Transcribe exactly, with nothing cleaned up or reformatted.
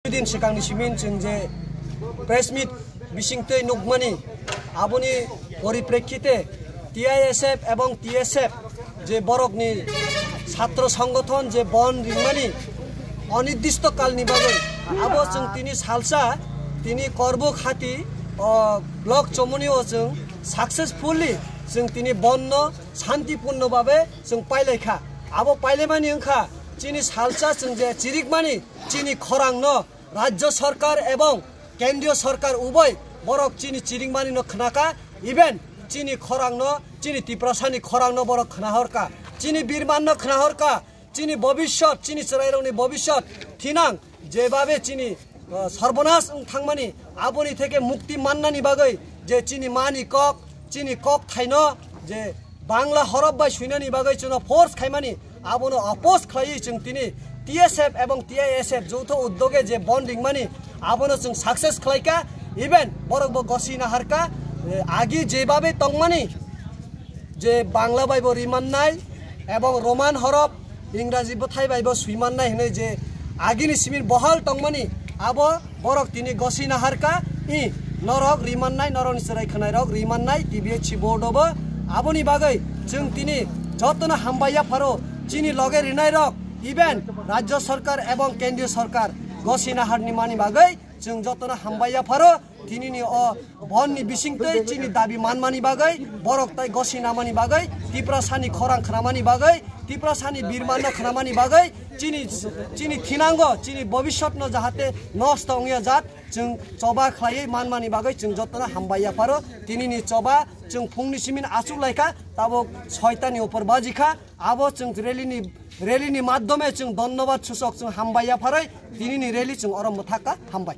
Din swkangni simin chwng je press meet bisingtwi nukmani, aboni poriprekkite T I S F ebong T S F je borokni chhatro songgothon je bon ringmani onirdisto kalni bagwi, abo chwng tini salsa, tini Korbuk hati, o, block Chomoni o chwng successfully chwng tini bonno santipurno babe chwng pailaikha. Abo pailaimani wngkha chini salsa chwng je chirikmani chini khorangno Rajya Sarkar ebong Kendriya Sarkar uboi borok chini chirikmani no khnaka, even chini khorangno, chini Tiprasani khorangno borok khnahorka, chini birmanno khnahorka, chini bobishyot, chini chwrairokni bobishyot thinang jebabe chini, uh, sarbonas wng thangmani, aboni theke mukti mannani bagwi je chini mani kok, chini kok thaino je Bangla horop bai suinani bagwi chwngno force khaimani, abono oppose khlaiwi chwng tini T S F ebong T I S F joutho uddoge je bon ringmani, abono chwng success khlaika, even borok bo gosi naharka, eh, agi jebabe tongmani, je Bangla bai bo rimannai ebong Roman horop, Ingraji bwthai bai bo suimannai hinwi je agini simin bohal tongmani, abo borok tini gosi naharka, i norok rimannai, norokni chwrai khwnairok rimannai T B H C board o bo. Aboni bagwi chwng tini jotono hambai yapharo, chini loge rinairok, even Rajya Sarkar ebong Kendriya Sarkar gosi naharni mani bagwi chwng jotono hambai yapharo. Tinini o bonni bisingtwi chini dabi manmani bagwi, borok tai gosi namani bagwi, Tiprasani khorang khnamani bagwi, Tiprasani birmanno khnamani bagwi, chini, chini thinango, chini bobishyotno jahate nosto wngya jat, chwng choba khlaiwi manmani bagwi chwng jotono hambai yapharo. Tinini choba chwng phungni simin achuk laikha, tabuk soitani upor bajikha, abo chwng rally ni, rally ni madhyome chwng dhonnobad suchok chwng hambai yapharwi tinini rally chwng oro mwthakha, hambai.